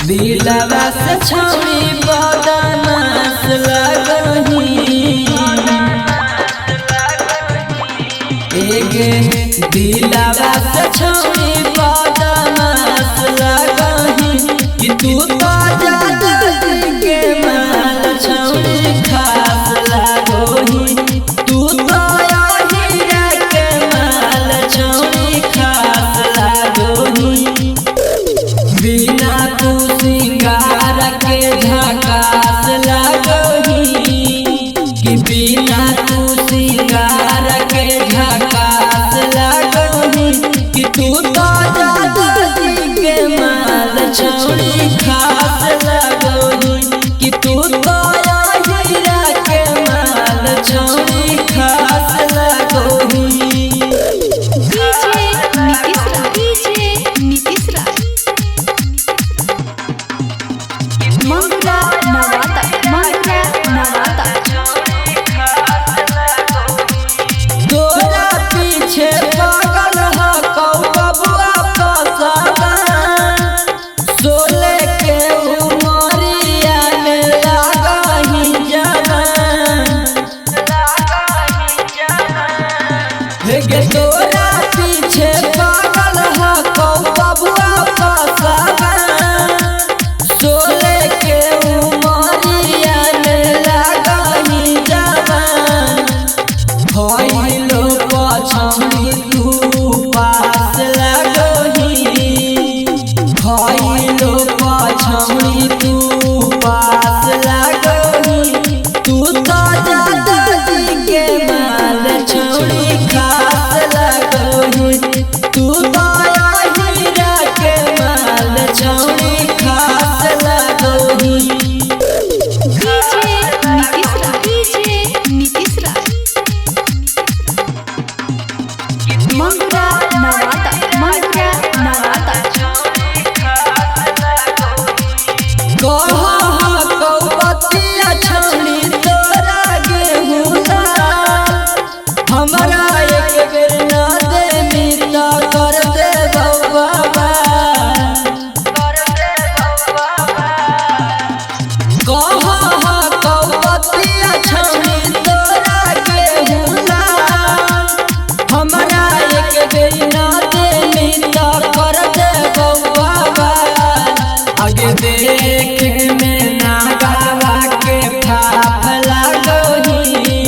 दिलवा से छौरी बदमाश लगही एगे दिलवा से छौरी बदमाश लगही कि तू तो जादू के माल छौरी खास लगही तू तो हीरा के माल छौरी खास लगही बिना तू सिंगार के झकास लगही कि बिना तू सिंगार के झकास लगही कि तू तो जादू के माल छौरी खास लगही कि तू तो हीरा के माल छौरी खास लगही। डीजे नीतीश राज, डीजे नीतीश राज, मंगरा नवाता, मंगरा नवाता। तोरा पीछे पागल ह कौ बबुआ फसला सोले के उमरिया में लागही जवान हे गे तोरा पीछे पागल ह कौ बबुआ फसला सोले के उमरिया में लागही जवान भइलो पछौरी तू पास लगही भइलो पछौरी तू पास लगही तू तो जादू के माल छौरी खास लगही तू तो हीरा के माल छौरी खास लगही। डीजे नीतीश राज, डीजे नीतीश राज, मंगरा नवाता, मंगरा नवाता। कौबतिया छौरी तोरा गेहूं लाल हमरा एक बेर ना देबी त कर दे बाबा कौबतिया छौरी तोरा गेहूं लाल हमरा एक बेर ना देबी त कर दे बाबा आगे देखे में ना गावा के फाफ लगही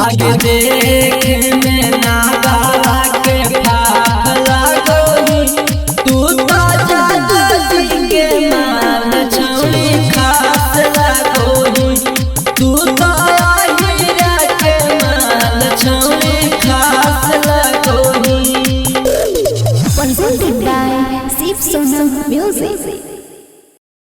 आगे देखे में ना गावा के फाफ लगही तू तो जादू के माल छौरी खास लगही तू तो हीरा के माल छौरी खास लगही। Presented by Shiv Sona Music.